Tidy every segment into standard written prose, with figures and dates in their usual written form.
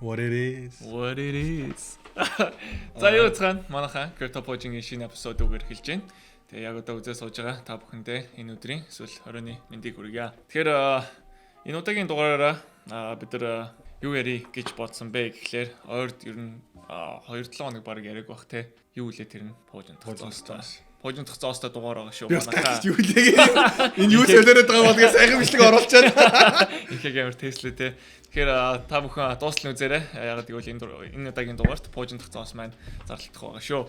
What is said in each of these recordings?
What it is. What it is. За, юу цаана манайхаа Crypto Pojin-ийн шинэ episode үгээр эхэлж байна. Тэгээ яг одоо үзээ сууж байгаа та бүхэндээ энэ өдрийн эсвэл оройн мэндийг хүргье. Тэгэхээр энэ удаагийн дугаараараа бид нар юу ярий гэж бодсон бэ гэхлээр ойрд ер нь 2-7 хоног баг яриаг бах те. Юу үлээ, тэр нь пуужин зоостой. Пуужин зоостой дугаар байгаа шүү. Би бас гайхаж, юу лээ. Энэ юу солиороод байгаа бол гэж сайхан бичлэг оруулчаад. Инхэг амар теслээ те. Тэгэхээр та бүхэн дуустал нь үзээрэй. Яг гэвэл энэ удаагийн дугаарт пуужин зоос маань зарлагдах байгаа шүү.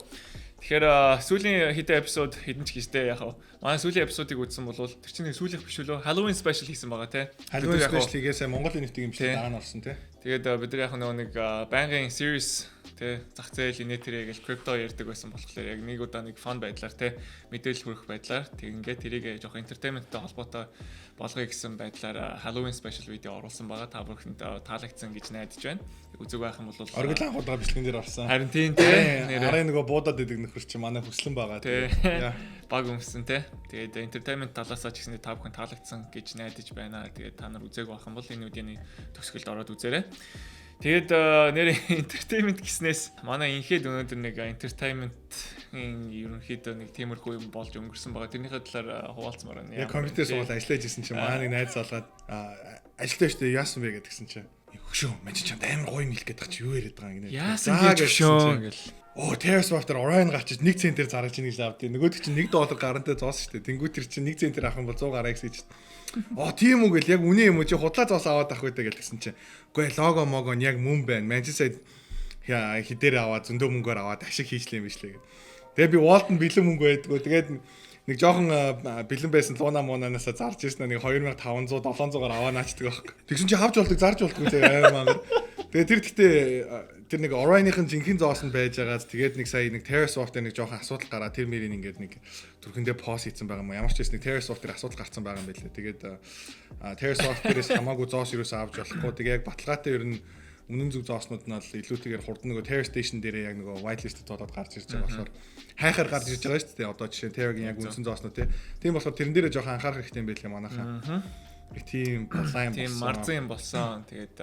Тэгэхээр сүүлийн хэдэн episode, хэдэн ч гэжтэй, яг манай сүүлийн episode ыг үзсэн бол тэр чинь нэг сүүлийнх биш үлээ, Halloween special хийсэн байгаа те. Halloween special хийгээсээ Монгол NFT юм шиг дараа нь орсон те. Тэгээд бид нар яг нөгөө нэг байнгын series те, зах зээл инээ тэрэ гэл крипто ярьдаг байсан болохоор яг нэг удаа нэг fun байдлаар те, мэдээлэл хүргэх байдлаар тэг ингээд тэрийг жоох entertainment тэй холбоотой болгоё гэсэн байдлаар Halloween special видео оруулсан байгаа. Та бүхэнд таалагдсан гэж найдаж байна. Үзэг байх юм бол Оргил анх удаа бичлэгэн дээр орсон. Харин тийм те. Нэрээ нөгөө буудаад идэг нөхөр чи манай хүслэн байгаа. Тий. Баг өмсөн те. Тэгээд entertainment талаасаа ч гэсэндээ та бүхэн таалагдсан гэж найдаж байна. Тэгээд та нар үзег байх юм бол энэ үдийн төгсгөлд ороод үзээрэй. Тэгээд нэр entertainment гэснээс манай инхэд өнөөдөр нэг entertainment-ийн ерөнхийдөө нэг тиймэрхүү юм болж өнгөрсөн байгаа. Тэрнийхээ талаар хуваалцмаар байна. Яг компьютер суугаад ажиллаж исэн чинь манай нэг найз залгаад, "Ажилтаа шүү дээ, яасан бэ?" гэдгсэн чинь, "Хөшөө, мань чамд амар гоё юм хэлэх гээд байгаа чи юу яриад байгаа юм" гинэ. Яасан гэж хөшөө гэл. Оо, TerraSwap дээр Orion гарчиж 1 центээр зарж ийн гэж авдیں۔ Нөгөөдөг чинь 1 доллар гарантай зоос шүү дээ. Тэнгүүт тэр чинь 1 центээр авах юм бол 100 гараа гэж чинь. "Оо, тийм үү" гэл, "Яг үнэ юм уу, чи худлаа зоос аваад авах үү" гэл тэгсэн чинь. "Үгүй, лого могоо нь яг мөн байна. Манчин сая хідээр аваад зөндөө мөнгөөр аваад ашиг хийжлээ юм биш лээ" гэд. Тэгээ би wallet нь бэлэн мөнгө байдгүй. Тэгээд нэг жоохон бэлэн байсан Луна мунанаасаа зарж ирсэн, нэг 2500 700-аар аваа наачдаг байхгүй. Тэгсэн чи хавж болдог, зарж болдог заяа, амар мангар. Тэгээ тэр гэхдээ тэр нэг Orion-ийн жинхэнэ зоос нь байж байгаад, тэгээд нэг сая нэг TerraSwap дээр нэг жоохон асуудал гараад, тэр мөрийг ингээд нэг түрхэндээ пост хийсэн байгаа юм. Ямар ч байсан нэг TerraSwap дээр асуудал гарсан байгаа юм байлээ. Тэгээд TerraSwap дээрээс хамаагүй зоос юусоо авч болохгүй. Тэгээ яг баталгаатай ер нь үнэн зөв зооснууд нь бол илүүтэйгээр хурдан нөгөө Terra Station дээрээ яг нөгөө whitelist болоод гарч ирж байгаа болохоор хайхаар гарч ирж байгаа шүү дээ. Одоо жишээ нь Terra-гийн яг үндсэн зооснууд тий. Тийм болохоор тэрэн дээрээ жоохон анхаарах хэрэгтэй юм байлээ манайхаа. Нэг тийм болон Тийм марзан юм болсон. Тэгээд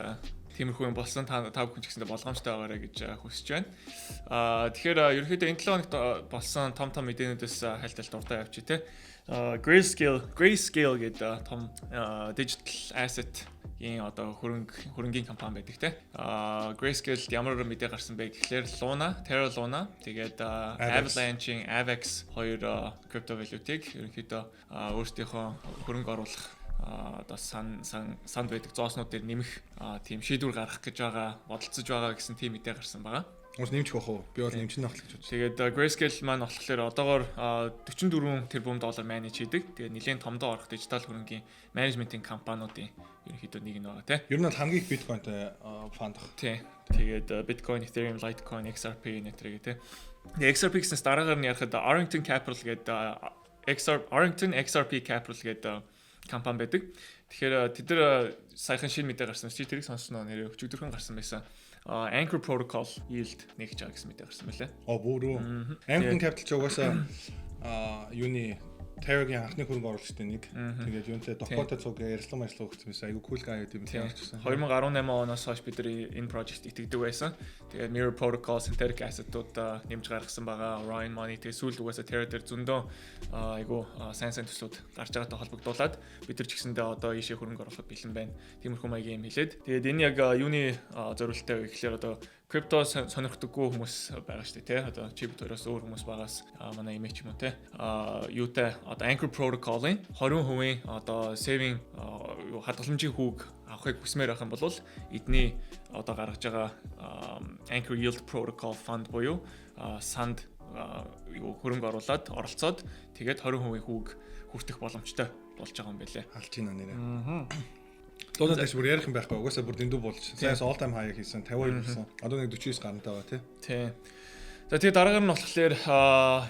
тиймэрхүү юм болсон, та та бүхэн ч гэсэндээ болгоомжтой байгаарай гэж хүсэж байна. Тэгэхээр ерөнхийдөө энэ 7 хоногт болсон том том мэдээнүүдээс хайлт хайлт дуртай явчих те. Grayscale гэдэг том digital asset ийн одоо хөрөнгийн компани байдаг те. Grayscale ямар мэдээ гарсан бэ гэхлээр Luna, Terra Luna, тэгээд Avalanche-ийн AVAX хоёр криптовалютыг ерөнхийдөө өөрсдийнхөө хөрөнгө оруулах одоо сан сан санд байдаг зооснууд дээр нэмэх тийм шийдвэр гаргах гэж байгаа, бодолцож байгаа гэсэн тийм мэдээ гарсан байгаа. Уус нэмчих бах уу? Би бол нэмчих нь гэж бодсон. Тэгээд Grayscale маань болохоор одоогоор 44 тэрбум доллар manage хийдэг. Тэгээд нэлээд томдоо орох дижитал хөрөнгийн менежментийн компаниудын ерөнхийдөө нэг нь байгаа тий. Ер нь бол хамгийн их биткойнтой fund ах. Тий. Тэгээд Bitcoin, Ethereum, Litecoin, XRP нэтрэгээ тий. Тэгээд XRP гэснээс дараагаар нь ярихад Arrington Capital гэдэг, XR Arrington XRP Capital гэдэг компани байдаг. Тэгэхээр тэд нар саяхан шинэ мэдээ гарсан. Чи тэрийг сонссон уу? Нэрээ өчигдөрхөн гарсан байсан. Anchor Protocol yield нэгж байгаа гэсэн мэдээ гарсан байлаа. Оо, бүрүү. Arrington Capital ч угаасаа юуны Terra-гийн анхны хөрөнгө оруулагчдын нэг. Тэгээд юунтай Do Kwon-той цуг ярилцлага марилцлага өгсөн байсан. Айгу cool guy юм тийм. 2018 оноос хойш бид нар энэ project итгэдэг байсан. Тэгээд Mirror Protocol, synthetic asset-ууд нэмж гаргасан байгаа. Orion Money, тэгээд сүүлд угаасаа Terra дээр зөндөө айгу сайн сайн төслүүд гарч байгаатай холбогдуулаад бид нар ч гэсэндээ одоо ийшээ хөрөнгө оруулахад бэлэн байна. Тиймэрхүү маягийн юм хэлээд. Тэгээд энэ яг юуны зориулттай вэ гэхлээр одоо крипто сонирхдаггүй хүмүүс байгаа шүү дээ тий. Одоо чи бит хоёроос өөр хүмүүс байгаас манай имэж ч юм уу тий. Юутай одоо Anchor Protocol-ын 20% одоо saving, юу, хадгаламжийн хүүг авахыг хүсмээр байх юм бол эдний одоо гаргаж байгаа Anchor Yield Protocol Fund буюу санд юу хөрөнгө оруулаад оролцоод тэгээд 20% хүүг хүртэх боломжтой болж байгаа юм байлээ. Алж байна нэрээ. Дуудаад тааш бүр ярих юм байхгүй. Угаасаа бүр дэндүү болж. Сайн all time high хийсэн, 52 болсон. Одоо нэг 49 гарантай байгаа тий. Тий. За, тэгээ дараагаар нь болохоор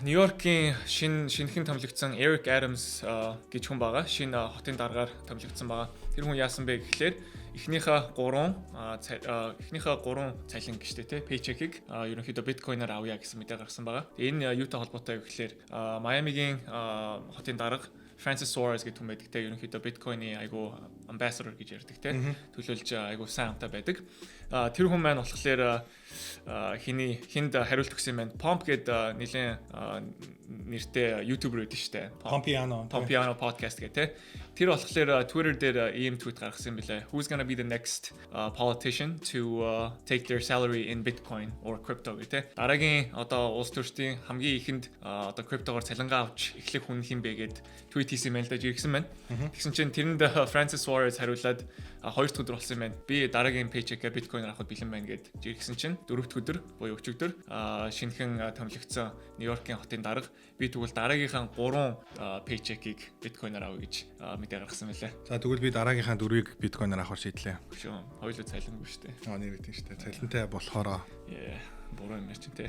Нью-Йоркийн шинэхэн томилогдсон Eric Adams гэж хүн байгаа. Шинэ хотын даргаар томилогдсон байгаа. Тэр хүн яасан бэ гэхлээр эхнийхээ 3 цалин гэжтэй те, paycheck-ийг ерөнхийдөө биткойноор авъя гэсэн мэдээ гаргасан байгаа. Энэ юутай холбоотой вэ гэхлээр Майамигийн хотын дарга Francis Suarez гэдэг хүн байдаг те. Ерөнхийдөө биткойны айгу ambassador гэж ярьдаг те. Төлөөлж айгу сайн хамтаа байдаг. Тэр хүн маань болохоор хиний хинд хариулт өгсөн юм байна. Pomp гэдэг нэлээд нэртэй YouTuber байдаг шүү дээ. Pompiano. Pompiano podcast гэх те. Тэр болохоор Twitter дээр ийм tweet гаргасан юм билээ. "Who's gonna be the next politician to take their salary in Bitcoin or crypto?" гэх те. Дараагийн одоо улс төрчдийн хамгийн ихэнд одоо криптогоор цалингаа авч эхлэх хүн хэн бэ гэд tweet хийсэн юм байна л да, жиргсэн байна. Тэгсэн чинь тэрэнд Francis Suarez хариулаад хоёр дахь өдөр болсон юм байна. Би дараагийн paycheck-а биткойноор авахд бэлэн байна гэд жиргсэн чинь дөрөв дэх өдөр буюу өчигдөр шинэхэн томилогдсон Нью-Йоркийн хотын дарга би тэгвэл дараагийнхаа 3 paycheck-ийг биткойноор авъя гэж мэдээ гаргасан байлаа. За, тэгвэл би дараагийнхаа дөрвийг биткойноор авахар шийдлээ. Шүү. Хоёулаа цалингүй шүү дээ. Аа, нэр гэдэг шүү дээ. Цалинтай болохоро. Yeah, буруу юм ярьчин те.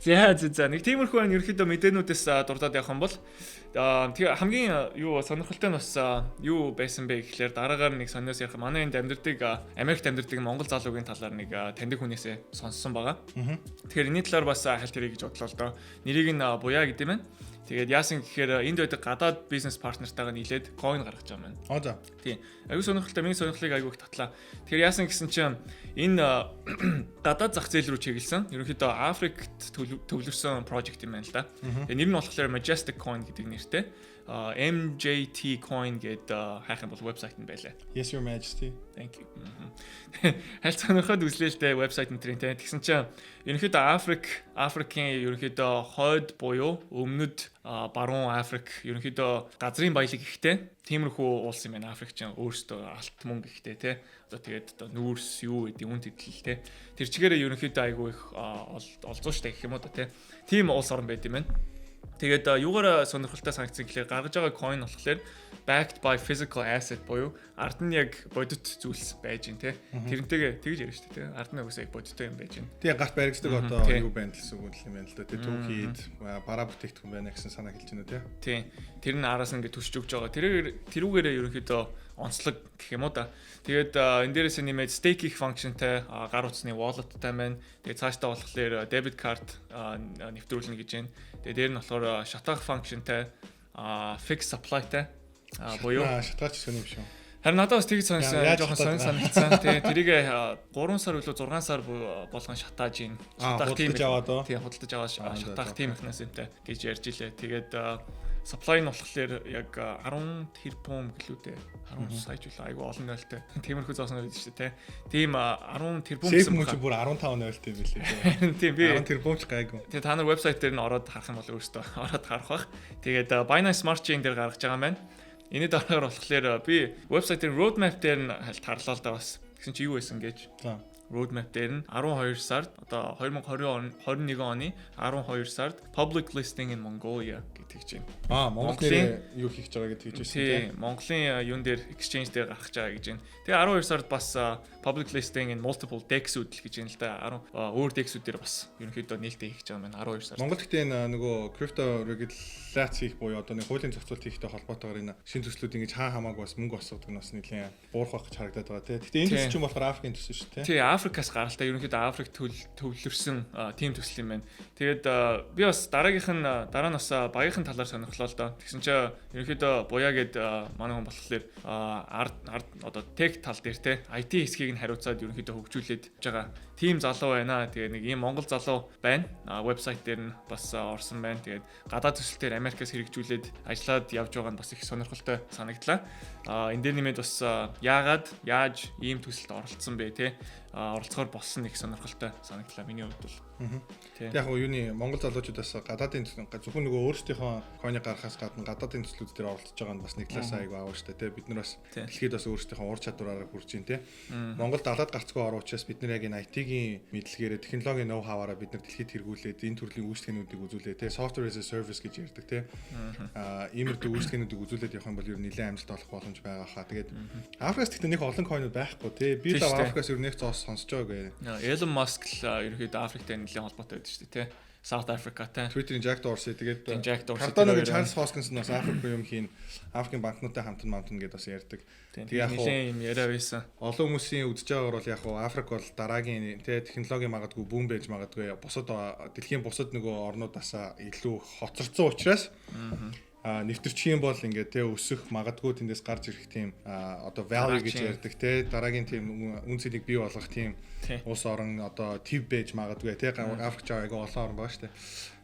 За, нэг тиймэрхүү байна. Ерөнхийдөө мэдээнүүдээс дурдаад явах юм бол тэгээ хамгийн юу сонирхолтой нь бас юу байсан бэ гэхлээр дараагаар нэг сониос ярих, манай энд амьдардаг, Америкт амьдардаг монгол залуугийн талаар нэг таньдаг хүнээсээ сонссон байгаа. Тэгэхээр энэний талаар бас хальт ярих гэж бодлоо л доо. Нэрийг нь Буяа гэдэг юм байна. Тэгээд яасан гэхээр энд байдаг гадаад бизнес partner тайгаа нийлээд coin гаргаж байгаа юм байна. Аа, за. Тийм. Аюу сонирхолтой, миний сонирхлыг аюу их татлаа. Тэгэхээр яасан гэсэн чинь энэ гадаад зах зээл рүү чиглэсэн. Ерөнхийдөө Африкт төвлөрсөн project юм байна л да. Тэгээд нэр нь болохоор Majestic Coin гэдэг нэртэй. MJT coin гэдэг хайх юм бол вебсайт нь байлаа. Yes, your majesty. Thank you. Хальт сонирхоод үзлээ л дээ вебсайт энэ те. Тэгсэн чинь ерөнхийдөө Африкийн ерөнхийдөө хойд буюу өмнөд, баруун Африк ерөнхийдөө газрын баялаг ихтэй. Тиймэрхүү улс юм байна. Африк чинь өөрсдөө алт мөнгө ихтэй те. Одоо тэгээд одоо нүүрс юу гэдэг үн тэтэл те. Тэр чигээрээ ерөнхийдөө айгүй их олзуу штэ гэх юм уу да те. Тийм улс орн байд юм байна. Тэгээд юугаараа сонирхолтой санагдсан гэхлээр гаргаж байгаа coin болохоор backed by physical asset буюу ард нь яг бодит зүйлс байж гин те. Тэрнтэйгээ тэгж ярина шүү дээ те. Ард нь угсаа яг бодиттой юм байж гин. Тэгээ гарт баригддаг одоо юу байна гэсэн үг юм байна л да. Тэ, түүхийд бараа бүтээгдэхүүн байна гэсэн санаа хэлж байна уу те. Тийм. Тэр нь араас нь ингээд төсч өгч байгаа. Тэрээр тэрүүгээрээ ерөнхийдөө онцлог гэх юм уу да. Тэгээд энэ дээрээс нэмээд stake хийх function тай, гар утасны wallet-тай байна. Тэгээд цаашдаа болохоор debit card нэвтрүүлнэ гэж байна. Тэгээд дээр нь болохоор шатаах function тай, fixed supply-тай буюу шатаач сони юм шүү. Харин надад бас тэгж сонсон, жоохон сонь санагдсан. Тэгээ тэрийг 3 сар үлээ 6 сар болгон шатааж ийн. Шатаах тийм аваад уу? Тийм, худалдаж аваад шатаах тийм механизмтай гэж ярьж илээ. Тэгээд supply нь болохоор яг 10 тэрбум гэлүү дээ. 10 сая ч үлээ айгу олон нойлтой. Тиймэрхүү зоосон байдаг шүү дээ, тэ. Тийм, 10 тэрбум гэсэн байна. Чи бүр 15 нойлтой юм билээ. Тийм, би 10 тэрбум ч гайгүй. Тэгээ та нар вебсайт дээр нь ороод харах юм бол өөртөө ороод харах бах. Тэгээд Binance Smart Chain дээр гаргаж байгаа юм байна. Энэ дараагаар болохоор би вебсайтын roadmap дээр нь хальт харлаа л да бас. Тэгсэн чи юу байсан гэж. За. Roadmap дээр нь 12 сард, одоо 2020 21 оны 12 сард public listing in Mongolia гэж тэгж байна. Аа, Монгол нэрээ юу хийх гэж байгаа гэж тэгж байсан. Тийм, Монголын юун дээр, exchange дээр гаргах байгаа гэж байна. Тэгээ 12 сард бас public listing in multiple DEX-үүд л гэж байна л да. 10 өөр DEX-үүд дээр бас ерөнхийдөө нээлттэй хийх гэж байгаа юм байна 12 сард. Монгол гэхдээ энэ нөгөө крипто регуляц хийх буюу одоо нэг хуулийн зохицуулалт хийхтэй холбоотойгоор энэ шинэ төслүүд ингэж хаа хамаагүй бас мөнгө босгодог нь бас нэлийн буурах байх гэж харагдаад байгаа тий. Гэхдээ энэ төсөл чинь болохоор Африкийн төсөл шүү дээ. Тий, Африкаас гаралтай, ерөнхийдөө Африк төвлөрсөн тийм төсөл юм байна. Тэгээд би бас дараагийнх нь дараа нь бас багийнхан талаар сонирхлоо л доо. Тэгсэн чинь ерөнхийдөө Буяа гээд манай хүн болохоор ард ард одоо tech тал дээр те, IT хэсгийг нь хариуцаад ерөнхийдөө хөгжүүлээд байгаа тийм залуу байна. Тэгээ нэг ийм монгол залуу байна. Вебсайт дээр нь бас орсон байна. Тэгээд гадаад төсөл дээр Америкаас хэрэгжүүлээд ажиллаад явж байгаа нь бас их сонирхолтой санагдлаа. Энэ дээр нэмээд бас яагаад яаж ийм төсөлд оролцсон бэ те, оролцохоор болсон их сонирхолтой санагдлаа миний хувьд бол. Тийм. Яг гоо юуны монгол залуучуудаас гадаадын зөвхөн нөгөө өөрсдийнхөө coin ыг гаргахаас гадна гадаадын төслүүд дээр оролцож байгаа нь бас нэг талаас айгу аавар штэ тий. Бид нар бас дэлхийд бас өөрсдийнхөө ур чадвараараа хүрж байна тий. Монгол далаад гарцгүй орон учраас бид нар яг энэ IT-гийн мэдлэгээрээ, технологийн ноу хаваараа бид нар дэлхийд тэргүүлээд энэ төрлийн үйлчилгээнүүдийг үзүүлээ тий. Software as a service гэж ярьдаг тий. Иймэрхүү үйлчилгээнүүдийг үзүүлээд явах юм бол ер нь нэлээд амжилт олох боломж байгаа хаа. Тэгээд Африкаас гэхдээ нэг олон coin ууд байхгүй тий. Би л Африкаас ер нь нэг зоос сонсож байгаагүй. Elon Musk л ерөнхийдөө Африктэй нэлээд холбоотой байдаг шүү дээ тий. South Africa-тай. Twitter-ийн Jack Dorsey, тэгээд Jack Dorsey. Cardano-гийн Charles Hoskinson бас Африк юм хийн, Африкийн банкнуудтай хамтан мамтна гэдээ бас ярьдаг. Тэгээ яг юм яриа байсан. Олон хүмүүсийн үзэж байгаагаар бол яг Африк бол дараагийн тэ технологи магадгүй boom байж магадгүй, бусад дэлхийн бусад нөгөө орнуудаасаа илүү хоцорсон учраас Нэвтэрчих юм бол ингээд те өсөх магадгүй, тэндээс гарч ирэх тийм одоо value гэж ярьдаг те, дараагийн тийм үн цэнийг бий болгох тийм улс орон одоо төв байж магадгүй те. Африк ч айгүй олон орн байгаа шүү дээ.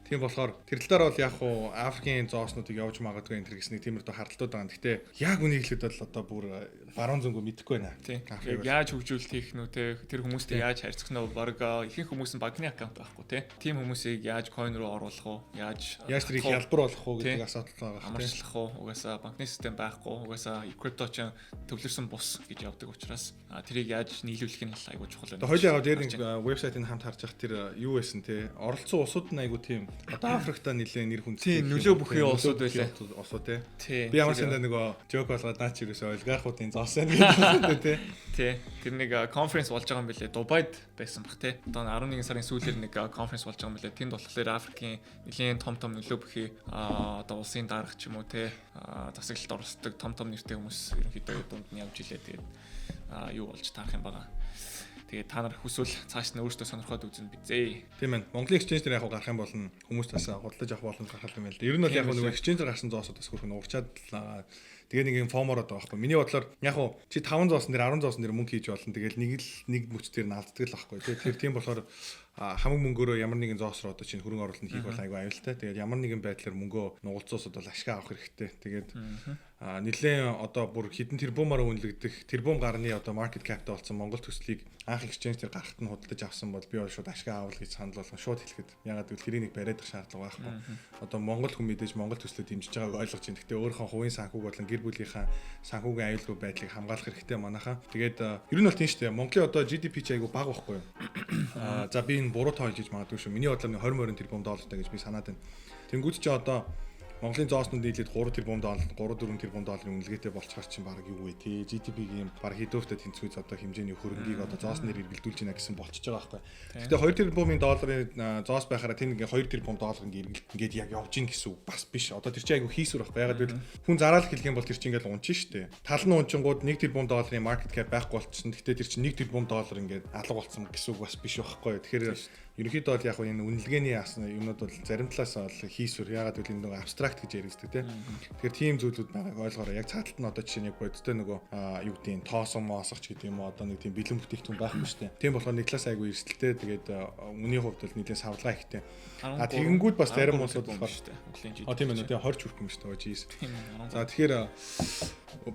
Тийм болохоор тэр тал дээр бол яг хуу Африкийн зооснуудыг явж магадгүй энэ төр гэсний тиймэрхүү хардтууд байгаа. Гэхдээ яг үнийг хэлэхэд бол одоо бүр баруун зөнгөө мэдэхгүй байна. Яг яаж хөгжүүлэлт хийх нүү те, тэр хүмүүстэй яаж харьцах нь, баг ихэнх хүмүүс нь банкны аккаунт байхгүй те. Тийм хүмүүсийг яаж coin руу оруулах уу? Яаж яаж тэрийг хялбар болгох уу гэдэг асуудал байгаа. Амарчлах уу? Угаасаа банкны систем байхгүй. Угаасаа крипто ч төвлөрсөн бус гэж явдаг учраас тэрийг яаж нийлүүлэх нь айгүй чухал байна. Хоёлаа яг дээр нэг вебсайтыг хамт харж явах тэр юу байсан те. Оролцсон улсууд нь айгүй тийм одоо Африкта нэлээд нэр хүндтэй. Тийм, нөлөө бүхий улсууд байлаа. Улсууд те. Би ямар сандаа нөгөө joke болгоод наа чи ерөөсөө олигархуудын зоос байна гэдэг те. Тий. Тэр нэг конференц болж байгаа юм билээ. Дубайд байсан бах те. Одоо 11 сарын сүүлээр нэг конференц болж байгаа юм билээ. Тэнд болохоор Африкийн нэлээд том том нөлөө бүхий одоо улсын дарга ч юм уу те, засаглалд оролцдог том том нэртэй хүмүүс ерөнхийдөө дунд нь явж илээ. Тэгээд юу болж таарах юм байгаа. Тэгээд та нар хүсвэл цааш нь өөрсдөө сонирхоод үзэн бизээ. Тийм ээ. Монголын exchange дээр яг гарах юм бол хүмүүс бас худалдаж авах боломж гарах юм байл да. Ер нь бол яг нөгөө exchange дээр гарсан зоосууд бас хөрхөн уурчаад л тэгээ нэг юм FOMO-роод байгаа байхгүй. Миний бодлоор яг хуу чи 5 зоосон дээр, 10 зоосон дээр мөнгө хийж болно. Тэгэл нэг л нэг мөч дээр нь алддаг л байхгүй. Тэгээ тэр тийм болохоор хамаг мөнгөөрөө ямар нэгэн зоос руу одоо чинь хөрөнгө оруулалт хийх бол айгүй аюултай. Тэгээд ямар нэгэн байдлаар мөнгөө нугалцуусад бол ашиг авах хэрэгтэй. Тэгээд нэлээд одоо бүр хэдэн тэрбумаар үнэлэгдэх, тэрбум гарны одоо market cap-тай болсон Монгол төслийг анх exchange дээр гарахт нь худалдаж авсан бол би бол шууд ашиг аавал гэж санал болгон шууд хэлэхэд. Ягаад гэвэл тэрийг нэг бариадах шаардлага байхгүй. Одоо Монгол хүн мэдээж Монгол төслөө дэмжиж байгааг ойлгож байна. Гэхдээ өөрийнхөө хувийн санхүүг болон гэр бүлийнхаа санхүүгийн аюулгүй байдлыг хамгаалах хэрэгтэй манайхаа. Тэгээд ер нь бол тийм шүү дээ. Монголын одоо GDP чи айгүй бага байхгүй юу? За, би энэ буруу тоолж иж магадгүй шүү. Миний бодлоор 20 20 тэрбум доллартай гэж би санаад байна. Тэнгүүд чи одоо Монголын зооснууд нийлээд 3 тэрбум доллар, 3 4 тэрбум долларын үнэлгээтэй болчихоор чинь баг юу вэ те, GDP-гийн баг хэдүүртэй тэнцвүүц одоо хэмжээний хөрөнгийг одоо зоос нэр эргэлдүүлж байна гэсэн болчихж байгаа байхгүй. Гэхдээ 2 тэрбумын долларын зоос байхаараа тэнд ингээ 2 тэрбум доллар ингээ эргэл ингээд яг явж гин гэсэн үг бас биш. Одоо тэр чинь айгу хийсвэр байхгүй. Ягаад гэвэл хүн зараал хэлэх юм бол тэр чинь ингээл унчин штэ. Тал нь унчингууд 1 тэрбум долларын market cap байхгүй болчихсон. Гэхдээ тэр чинь 1 тэрбум доллар ингээд алга болсон гэсэн үг бас биш байхгүй. Тэгэхээр ерөнхийдөө бол яг энэ үнэлгээний асна юмнууд бол зарим талаас бол хийсвэр. Ягаад гэвэл энэ нөгөө abstract гэж яригддаг тийм. Тэгэхээр тийм зүйлүүд байгааг ойлгоорой. Яг цааталт нь одоо жишээ нь яг бодиттой нөгөө юу гэдгийг тоосон моосгоч гэдэг юм уу, одоо нэг тийм бэлэн бүтээгдэхүүн байхгүй шүү дээ. Тийм болохоор нэг талаас айгүй эрсдэлтэй. Тэгээд үнийн хувьд бол нэлээд савлгаа ихтэй. А тэгэнгүүт бас зарим улсууд болохоор шүү дээ. Монголын А, тийм ээ, тийм 20 хүрэх юм шүү дээ. Jeez. За, тэгэхээр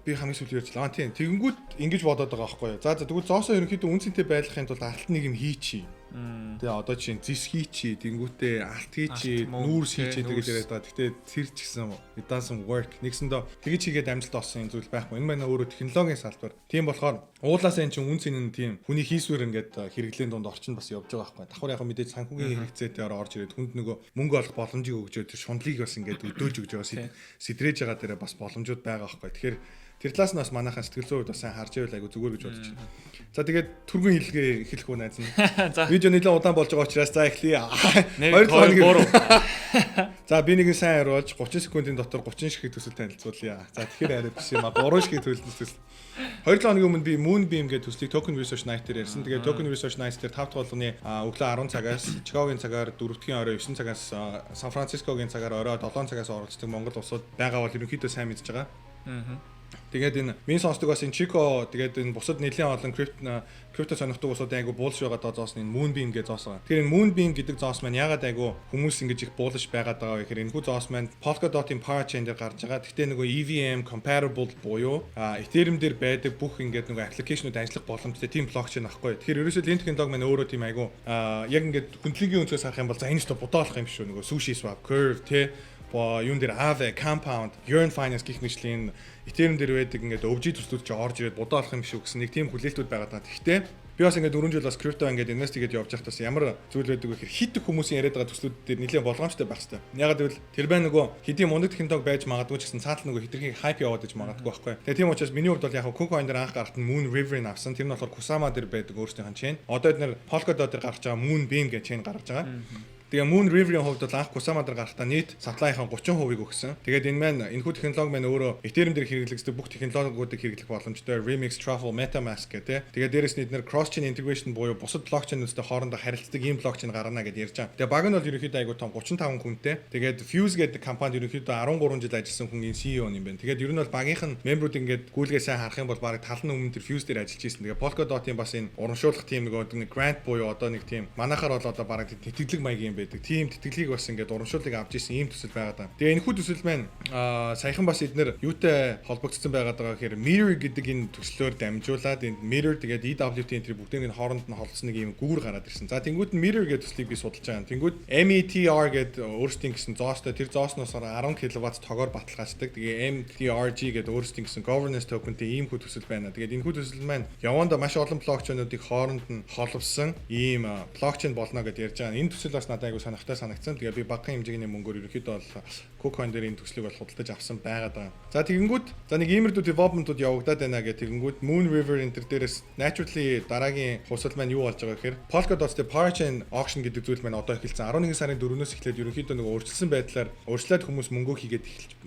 би хамгийн сүүлийн ярьчлаа. А, тийм. Тэгэнгүүт ингэж бодоод байгаа байхгүй юу. За, тэгвэл зоосоо ерөнхийдөө үн цэнтэй байлгахын тулд алт нэг юм хийчихье. Тэгээ одоо чинь зис хийчи, тэнгүүтээ алт хийчи, нүүрс хийчи тэгээд яриад байгаа. Гэхдээ тэр ч гэсэн it doesn't work. Нэгсэндээ тэгж хийгээд амжилт олсон зүйл байхгүй. Энэ маань өөрөө технологийн салбар. Тийм болохоор уулаас энэ чинь үн цэн нь тийм хүний хийсвэр ингээд хэрэглээний дунд орчин бас явж байгаа байхгүй. Давхар яг мэдээж санхүүгийн хэрэгцээтэй орж ирээд хүнд нөгөө мөнгө олох боломжийг өгж, тэр шундлыг бас ингээд өдөөж өгж байгаа, сэтрээж байгаа дээрээ бас боломжууд байгаа байхгүй. Тэгэхээр тэр талаас нь бас манайхан сэтгэл зүйн хувьд бас сайн харж байвал айгу зүгээр гэж бодож байна. За, тэгээд түргэн хэлгээ эхлэх үү, найз нь? За. Видео нэлээд удаан болж байгаа учраас за, эхлэе. 2 2 3. За, би нэгэн сайн хариулж 30 секундын дотор 30 ширхэг төсөл танилцуулъя. За, тэгэхээр арай биш юм а, 3 ширхэг төсөл. 2 7 хоногийн өмнө би Moonbeam гэдэг төслийг Token Research Night дээр ярьсан. Тэгээд Token Research Night дээр 5 дахь болгоны өглөө 10 цагаас Чикагогийн цагаар 4-р орой 9 цагаас, Сан Францискогийн цагаар орой 7 цагаас оролцдог Монгол улсууд байгаа бол ерөнхийдөө сайн мэдж байгаа. Тэгээд энэ минь сонсдог бас энэ Чико, тэгээд энэ бусад нэлийн олон крипто сонирхдаг улсуудын айгу буулш байгаа доо зоос нь энэ Moonbeam гэж зоос байгаа. Тэгэхээр энэ Moonbeam гэдэг зоос маань ягаад айгу хүмүүс ингэж их буулш байгаад байгаа вэ гэхээр энэхүү зоос маань Polkadot-ын parachain дээр гарч байгаа. Гэхдээ нөгөө EVM compatible буюу Ethereum дээр байдаг бүх ингээд нөгөө application-ууд ажиллах боломжтой тийм блокчейн ахгүй. Тэгэхээр ерөөсөө энэ технологи маань өөрөө тийм айгу яг ингээд хүндлэгийн өнцгөөс харах юм бол за, энэ ч бодоолох юм шүү. Нөгөө Sushi Swap, Curve те бо юун дээр Aave, Compound, Yearn Finance гэх мэтлийн Ethereum дээр байдаг ингээд OG төслүүд чи орж ирээд бодоолох юм шүү гэсэн нэг тийм хүлээлтүүд байгаа даа. Гэхдээ би бас ингээд дөрвөн жил бас крипто ингээд invest хийгээд явж байхад бас ямар зүйл байдаг вэ гэхээр хит их хүмүүсийн яриад байгаа төслүүд дээр нэлээд болгоомжтой байх хэрэгтэй. Ягаад гэвэл тэр бай нөгөө хэдийн мундаг технологи байж магадгүй ч гэсэн цаатал нөгөө хэтэрхий hype яваад иж магадгүй байхгүй. Тэгээ тийм учраас миний хувьд бол яг KuCoin дээр анх гарахт нь Moon River-ыг авсан. Тэр нь болохоор Kusama дээр байдаг өөрсдийнх нь chain. Одоо эднэр Polkadot дээр гарч байгаа Moonbeam гэх chain гаргаж байгаа. Тэгээ Moon River-ийн хувьд бол анх Kusama дээр гарахдаа нийт supply-ийн 30%-ийг өгсөн. Тэгээд энэ маань энэхүү технологи маань өөрөө Ethereum дээр хэрэглэгддэг бүх технологиудыг хэрэглэх боломжтой. Remix, Truffle, MetaMask гэх тээ. Тэгээд дээрэс нь эдгээр cross-chain integration буюу бусад блокчейнүүдтэй хоорондоо харилцдаг ийм блокчейн гаргана гэдээ ярьж байгаа. Тэгээ баг нь бол ерөнхийдөө айгуу том, 35 хүнтэй. Тэгээд Fuse гэдэг компанид ерөнхийдөө 13 жил ажилласан хүн энэ CEO юм байна. Тэгээд ер нь бол багийнх нь member үүд ингээд гүйлгээ сайн харах юм бол баг тал нь өмнө тэр Fuse дээр ажиллаж ирсэн. Тэгээ Polkadot-ын бас энэ урамшуулах тийм нөгөө нэг grant буюу одоо нэг тийм манайхаар бол одоо баг тэтгэлэг маягийн юм байдаг. Тийм тэтгэлгийг бас ингээд урамшууллыг авч ирсэн ийм төсөл байгаа даа. Тэгээ энэхүү төсөл маань саяхан бас эднэр юутай холбогдсон байгаад байгаа гэхээр Meter гэдэг энэ төслөөр дамжуулаад энэ Meter, тэгээд EWT, энэ тэр бүгдийг нь хооронд нь холбосон нэг ийм гүүр гараад ирсэн. За, тэнгуут нь Meter гэдэг төслийг би судалж байгаа. Тэнгуут METR гэдэг өөрсдийн гэсэн зоостой, тэр зоосноос 10 кВт тогоор баталгааждаг. Тэгээ MTRG гэдэг өөрсдийн гэсэн governance token-тэй ийм хүү төсөл байна. Тэгээд энэхүү төсөл маань явандаа маш олон блокчейнуудыг хооронд нь холбосон ийм блокчейн болно гэдээ ярьж байгаа. Энэ төсөл бас надад айгу сонирхолтой санагдсан. Тэгээ би багахан хэмжээний мөнгөөр ерөнхийдөө бол KuCoin дээр энэ төслийг бол худалдаж авсан байгаад байгаа. За, тэгэнгүүт за нэг иймэрдүү development-ууд явагдаад байна гэх тэгэнгүүт Moon River энэ төр дээрээс naturally дараагийн хувьсгал маань юу болж байгаа гэхээр Polkadot дээр Parachain auction гэдэг зүйл маань одоо эхэлсэн. 11 сарын 4-өөс эхлээд ерөнхийдөө нэг өөрчилсөн байдлаар өөрчлөөд хүмүүс мөнгөө хийгээд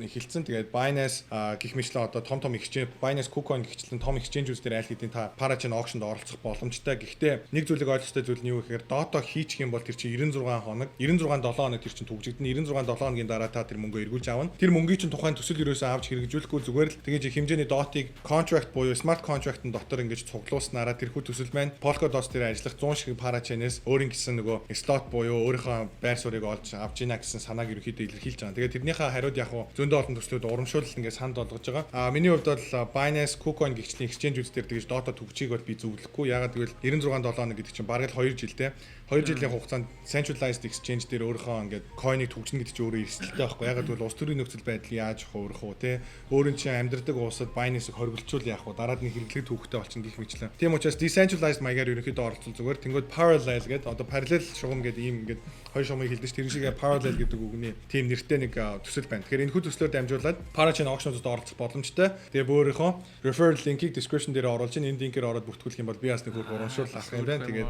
эхэлсэн. Тэгээд Binance гэх мэтлэн одоо том том exchange, Binance, KuCoin гэх мэтлэн том exchange-үүд дээр аль хэдийн та Parachain auction-д оролцох боломжтой. Гэхдээ нэг зүйлийг ойлгох ёстой зүйл нь юу гэхээр DOT хийчих юм бол тэр чинь 96 хоног, 96 7 хоног тэр чинь түгжигдэнэ. 96 7 хоногийн дараа та тэр мөнгөө эргүүлж авна. Тэр мөнгийг чинь тухайн төсөл ерөөсөө авч хэрэгжүүлэхгүй, зүгээр л тэгэж хэмжээний DOT-ыг contract буюу smart contract-ын дотор ингэж цуглуулснараа тэрхүү төсөл маань Polkadot дээр ажиллах 100 шиг parachain-ээс өөрийн гэсэн нөгөө slot буюу өөрийнхөө байр суурийг олж авч ийна гэсэн санааг ерөнхийдөө илэрхийлж байгаа. Тэгээд тэрнийхээ хариуд яг хуу зөндөө олон төслүүд урамшуулал ингээд санд болгож байгаа. А миний хувьд бол Binance, KuCoin гэгчлийн exchange-үүд дээр тэгэж DOT түгжийг бол би зөвлөхгүй. Ягаад гэвэл 96 7 хоног гэдэг чинь бараг л 2 жилтэй. 2 жилийн хугацаанд centralized exchange дээр өөрийнхөө ингээд coin-ыг түгжинэ гэдэг чинь өөрөө эрсдэлтэй байхгүй. Ягаад гэвэл улс төрийн нөхцөл байдал яаж хөөрөх үү те. Өөрийн чинь амьдардаг улсад Binance-ыг хоригдчул яах вэ? Дараад нь хэрэглэг түүхтэй болчихно гэх мэтлэн. Тийм учраас decentralized маягаар ерөнхийдөө оролцол зүгээр. Тэнгүүд parallel гэдэг, одоо parallel шугам гэдэг ийм ингээд хоёр шугамыг хэлдэг ш. Тэр шиг parallel гэдэг үгний тийм нэртэй нэг төсөл байна. Тэгэхээр энэхүү төслөөр дамжуулаад parachain auction-уудад оролцох боломжтой. Тэгээ өөрийнхөө referral link-ийг description дээр оруулж, энэ link-ээр ороод бүртгүүлэх юм бол би бас нэг хөр урамшуул авах юм байна. Тэгээд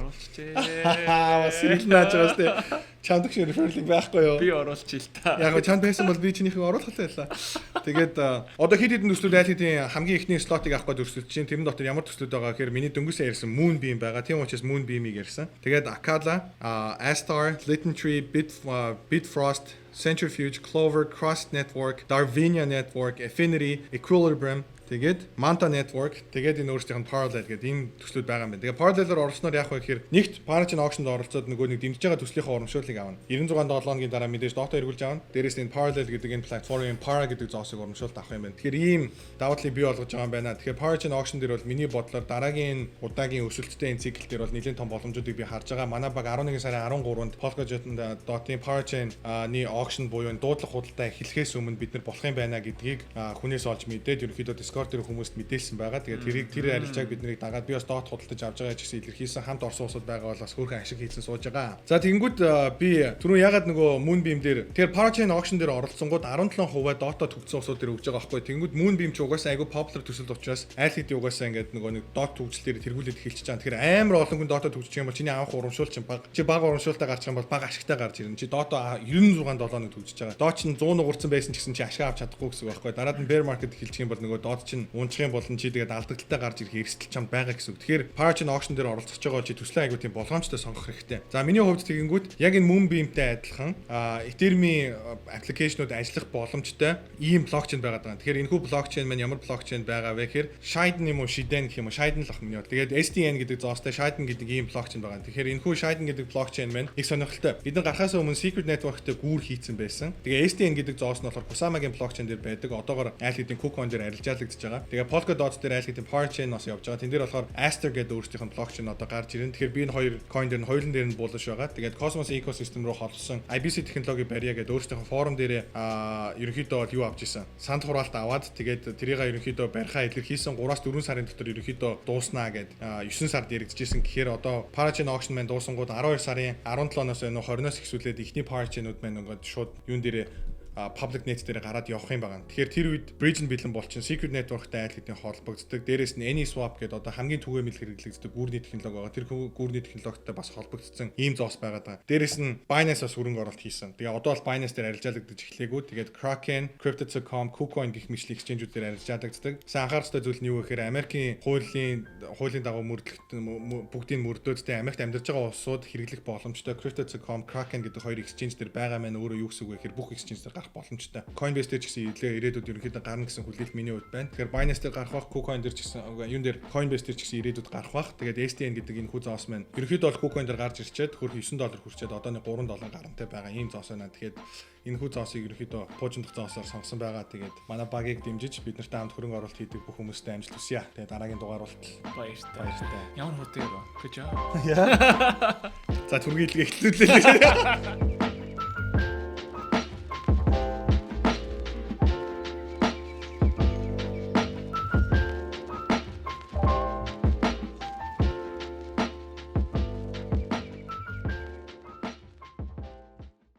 бас сэрэл нааж байгаа шүү дээ. Чамд ч referral link байхгүй юу? Би оруулчих л та. Яг го чамд байсан бол би чинийхээ оруулах байлаа. Тэгээд одоо хэд хэдэн төслүүд аль хэдийн хамгийн эхний slot ыг авах гэж өрсөлдөж чинь. Тэрэн дотор ямар төслүүд байгаа гэхээр миний дөнгөсөн ярьсан Moonbeam байгаа. Тийм учраас Moonbeam-ийг ярьсан. Тэгээд Acala, Astar, Litentry, Bitfrost, Centrifuge, Clover, Crust Network, Darwinia Network, Affinity, Equilibrium, тэгээд Manta Network, тэгээд энэ өөрсдийнх нь Parallel гэдэг ийм төслүүд байгаа юм байна. Тэгээд Parallel-аар оролцсноор яах вэ гэхээр нэгт Parachain auction-д оролцоод нөгөө нэг дэмжиж байгаа төслийнхээ урамшууллыг авна. 96 7 хоногийн дараа мэдээж DOT эргүүлж авна. Дээрээс нь энэ Parallel гэдэг энэ платформын Para гэдэг зоосыг урамшуулалт авах юм байна. Тэгэхээр ийм давуу талыг бий болгож байгаа юм байна. Тэгэхээр Parachain auction дээр бол миний бодлоор дараагийн удаагийн өсөлттэй энэ цикл дээр бол нэлээд том боломжуудыг би харж байгаа. Манай баг 11 сарын 13-нд Polkadot-ын Parachain-ны auction буюу энэ дуудлага худалдаа эхлэхээс өмнө бид нар болох юм байна гэдгийг хүнээс олж мэдээд ерөнхийдөө Discord дээр хүмүүст мэдээлсэн байгаа. Тэгээд тэрийг тэр арилжааг бид нарыг дагаад би бас DOT худалдаж авч байгаа ч гэсэн илэрхийлсэн, хамт орсон улсууд байгаа бол бас хөөрхөн ашиг хийсэн сууж байгаа. За, тэгэнгүүт би түрүүн ягаад нөгөө Moonbeam дээр тэр Parachain auction дээр оролцсонгууд 17% DOT-о төгссөн улсууд дээр өгж байгаа байхгүй. Тэгэнгүүт Moonbeam ч угаасаа айгүй popular төсөл учраас аль хэдийн угаасаа ингээд нөгөө нэг DOT төгжлөөр тэргүүлээд эхэлчихэж байгаа. Тэгэхээр амар олон хүн DOT-о төгсчих юм бол чиний авах урамшуул чинь бага. Чи бага урамшуултаа гарчих юм бол бага ашигтай гарч ирнэ. Чи DOT-о 96 7 нэг төгсөж байгаа. DOT чинь 100 нугуурсан байсан ч гэсэн чи ашиг авч чадахгүй гэсэн үг байхгүй. Дараад нь bear market эхэлчих юм бол нөгөө DOT чинь унчих юм бол чи тэгээд алдагдaltaй гарч ирэх эрсдэл чамд байгаа гэсэн үг. Тэгэхээр Parachain auction дээр оролцож байгаа чи төслөө айгуу тийм болгоомжтой сонгох хэрэгтэй. За, миний хувьд тэгэнгүүт яг энэ Moonbeam-тэй адилхан Ethereum-ийн application ууд ажиллах боломжтой ийм блокчейн байгаад байгаа. Тэгэхээр энэхүү блокчейн маань ямар блокчейн байгаа вэ гэхээр Shiden юм уу, Shiden гэх юм уу, Shiden л ах миний бод. Тэгээд SDN гэдэг зоостой Shiden гэдэг ийм блокчейн байгаа. Тэгэхээр энэхүү Shiden гэдэг блокчейн маань их сонирхолтой. Бид нар гарахаас өмнө Secret Network-тэй гүүр хийцэн байсан. Тэгээ SDN гэдэг зоос нь болохоор Kusama-гийн блокчейн дээр байдаг. Одоогор аль хэдийн KuCoin дээр арилжаалагдаж байгаа. Тэгээ Polkadot дээр аль хэдийн Parachain бас явж байгаа. Тэн дээр болохоор Aster гэдэг өөрсдийнх нь блокчейн одоо гарч ирнэ. Тэгэхээр би энэ хоёр coin дээр нь хоёулын дээр нь bullish байгаа. Тэгээд Cosmos ecosystem руу холбосон IBC технологи барья гэдэг өөрсдийнх нь форум дээрээ ерөнхийдөө бол юу авч исэн. Санд хураалт аваад тэгээд тэрийг ерөнхийдөө барихаа илэрхийлсэн, 3-аас 4 сарын дотор ерөнхийдөө дууснаа гэд 9 сард яригдчихсэн гэхээр одоо Parachain auction маань дуусангууд 12 сарын 17-оноос энэ 20-оос эхлүүлээд эхний Parachain-ууд маань ингээд шууд юун дээрээ Public net дээр гараад явах юм байна. Тэгэхээр тэр үед bridge нь бэлэн болчин, Secret Network-тай айл хэдийн холбогддог. Дээрээс нь AnySwap гэдэг одоо хамгийн түгээмэл хэрэглэгддэг гүүрний технологи байгаа. Тэр гүүрний технологитой бас холбогдсон ийм зоос байгаад байгаа. Дээрээс нь Binance бас хөрөнгө оруулалт хийсэн. Тэгээ одоо бол Binance дээр арилжаалагдаж эхлэегүй. Тэгээд Kraken, Crypto.com, KuCoin гэх мэтлэг exchange-үүд дээр арилжаалагддаг. Сайн анхаарах ёстой зүйл нь юу гэхээр Америкийн хуулийн дагуу мөрдлөгт бүгдийг мөрдөөд, тэ, Америкт амьдарч байгаа улсууд хэрэглэх боломжтой Crypto.com, Kraken гэдэг хоёр exchange дээр байгаа маань өөрөө юу гэсэн үг вэ гэхээр бүх exchange дээр гарах боломжтой. Coinbase дээр ч гэсэн ирээдүйд ерөнхийдөө гарна гэсэн хүлээлт миний хувьд байна. Тэгэхээр Binance дээр гарах бах, KuCoin дээр ч гэсэн, юун дээр, Coinbase дээр ч гэсэн ирээдүйд гарах бах. Тэгээд STN гэдэг энэ хүү зоос маань ерөнхийдөө бол KuCoin дээр гарч ирчээд хөрх 9 доллар хүрчээд одоо нэг 3 доллар гарантай байгаа ийм зоос байна. Тэгэхээр энэ хүү зоосыг ерөнхийдөө пуужиндах зоосоор сонгосон байгаа. Тэгээд манай багийг дэмжиж бид нартай хамт хөрөнгө оруулалт хийдэг бүх хүмүүстээ амжилт хүсье. Тэгээд дараагийн дугаар болтол Баяртай. Баяртай. Ямар хурдан юм бэ? Good job. За, түргийлгээ эхлүүлээ.